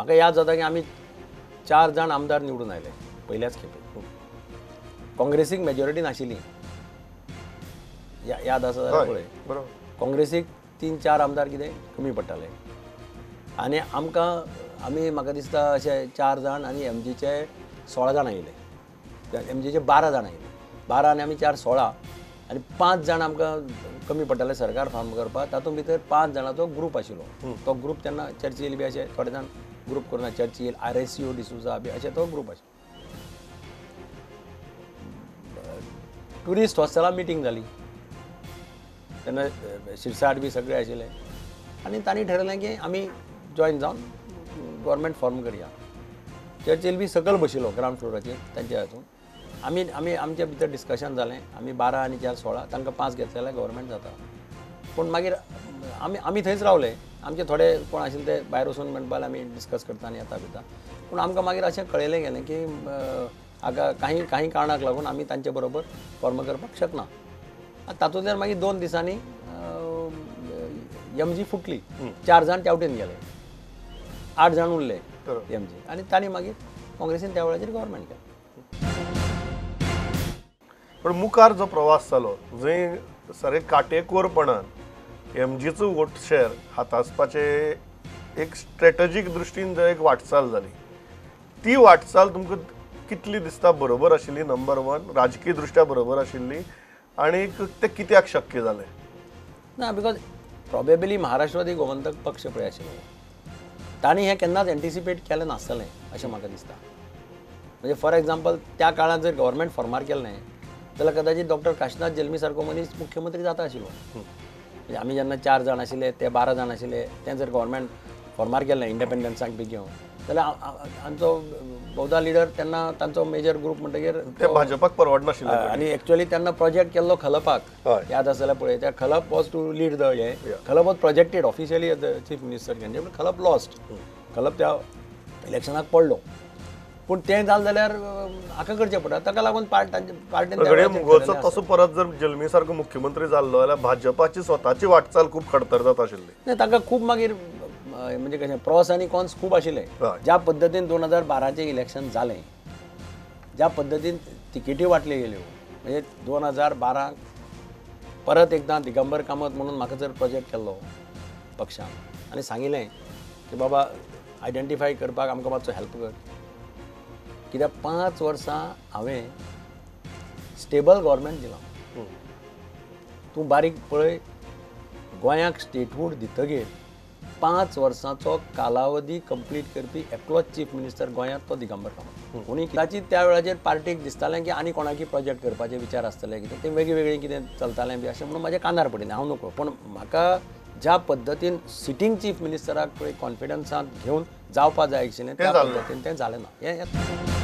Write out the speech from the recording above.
म्हाका याद जाता की आमी 4 जाण आमदार निवडून आयले पयल्याच खेपे. काँग्रेसीक मेजॉरिटी नाशिल्ली, याद आसा जाल्यार पळय, काँग्रेसीक 3-4 आमदार कितें कमी पडटाले आनी आमकां आमी म्हाका दिसता अशे 4 जाण आनी एमजीचे 16 जाण आयिल्ले, एमजीचे 12 जाण आयिल्ले, 12 आनी आमी 4 16 आनी 5 जाण आमकां कमी पडटाले सरकार फॉर्म करपाक. तातूंत भितर 5 जाणांचो ग्रूप आशिल्लो, तो ग्रूप तेन्ना चर्चील बी अशे थोडे जाण ग्रूप करून चर्चील आरएसयू डिसुजा बी अशे तो ग्रूप आशिल्लो. ट्युरिस्ट हॉस्टेलां मिटींग जाली तेन्ना शिरसाट बी सगळे आशिल्ले आनी तांणी ठरयलें की आमी जॉयन जावन गव्हर्मेंट फॉर्म करया. चर्चील बी सकयल बशिल्लो ग्रावंड फ्लोराचेर तांच्या हातून आमी आमी आमच्या भितर डिस्कशन जालें, आमी 12 आनी 4 16, तांकां 5 घेतले जाल्यार गव्हर्मेंट जाता. पूण मागीर आमी आमी थंयच रावले, आमचे थोडे कोण आशिल्ले ते भायर वचून म्हणपाक आमी डिस्कस करता आनी येता बिता. पूण आमकां मागीर अशें कळयलें गेलें की हाका काही काही कारणाक लागून आमी तांचे बरोबर फॉर्म करपाक शकना. तातूंतल्यान मागीर 2 दिसांनी एमजी फुटली, 4 जाण त्या वटेन गेले, 8 जाण उरले एमजी आनी तांणी मागीर काँग्रेसीन त्या वेळाचेर गव्हर्मेंट केलें. पण मुखार जो प्रवास जालो जंय सगळे काटेकोरपणान एमजीचो वोट शेअर हातासपाचे एक स्ट्रॅटजीक दृश्टीन जंय एक वाटचाल जाली, ती वाटचाल तुमकां कितली दिसता बरोबर आशिल्ली? नंबर 1 राजकीय दृश्ट्या बरोबर आशिल्ली आनी तें कित्याक शक्य जालें ना? Because probably Maharashtrawadi Gomantak पक्ष पळय आशिल्लो तांणी हें केन्नाच एन्टिसिपेट केलें नासतलें अशें म्हाका दिसता. म्हणजे फॉर एग्जाम्पल त्या काळांत जर गव्हर्मेंट फॉर्मार केलें जाल्यार कदाचित डॉक्टर काशीनाथ जल्मी सारको मनीस मुख्यमंत्री जाता आशिल्लो. म्हणजे आमी जेन्ना 4 जाण आशिल्ले ते 12 जाण आशिल्ले, तें जर गव्हर्मेंट फॉर्मार केलें इंडिपेंडन्साक बी घेवन जाल्यार आमचो बहुधा लिडर तेन्ना तांचो मेजर ग्रूप म्हणटगीर ते भाजपाक परवडनाशिल्लें. आनी एक्चुअली तेन्ना प्रोजेक्ट केल्लो खलपाक, याद आसा जाल्यार पळय, त्या Khalap was to lead the हें, Khalap was projected officially as the chief minister candidate, पूण खलप लॉस्ट, खलप त्या इलेक्शनाक पडलो. पूण तें जालें जाल्यार हाका करचें पडटा, ताका लागून पार्टीन मुगोचो तसो परत जर जल्मी सारको मुख्यमंत्री जाल्लो जाल्यार भाजपाची स्वताची वाटचाल खूब खडतर जाता आशिल्ली. ना तांकां खूब मागीर म्हणजे कशें प्रॉस आनी कॉन्स खूब आशिल्ले. ज्या पद्दतीन 2012चें इलेक्शन जालें, ज्या पद्दतीन तिकेटी वांटल्यो गेल्यो, म्हणजे 2012 परत एकदां दिगंबर कामत म्हणून म्हाका जर प्रोजेक्ट केल्लो पक्षान आनी सांगिल्लें की बाबा आयडेंटिफाय करपाक आमकां मातसो हेल्प कर, कित्याक 5 वर्सां हांवें स्टेबल गव्हर्मेंट दिलां. तूं बारीक पळय, गोंयाक स्टेटहूड दितगीर 5 वर्सांचो कालावधी कंप्लीट करपी एकलोच चीफ मिनिस्टर गोंयांत तो दिगंबर कामत. कोणी कदाचित त्या वेळाचेर पार्टीक दिसतालें की आनी कोणाकी प्रोजेक्ट करपाचे विचार आसतले, कितें तें वेगळें वेगळें कितें चलतालें बी अशें म्हणून म्हाज्या कानार पडिल्लें, हांव नकळो. पूण म्हाका ज्या पद्दतीन सिटींग चीफ मिनिस्टराक पळय कॉन्फिडन्सांत घेवन जावपा जाय आशिल्लें त्या पद्दतीन तें जालें ना. हें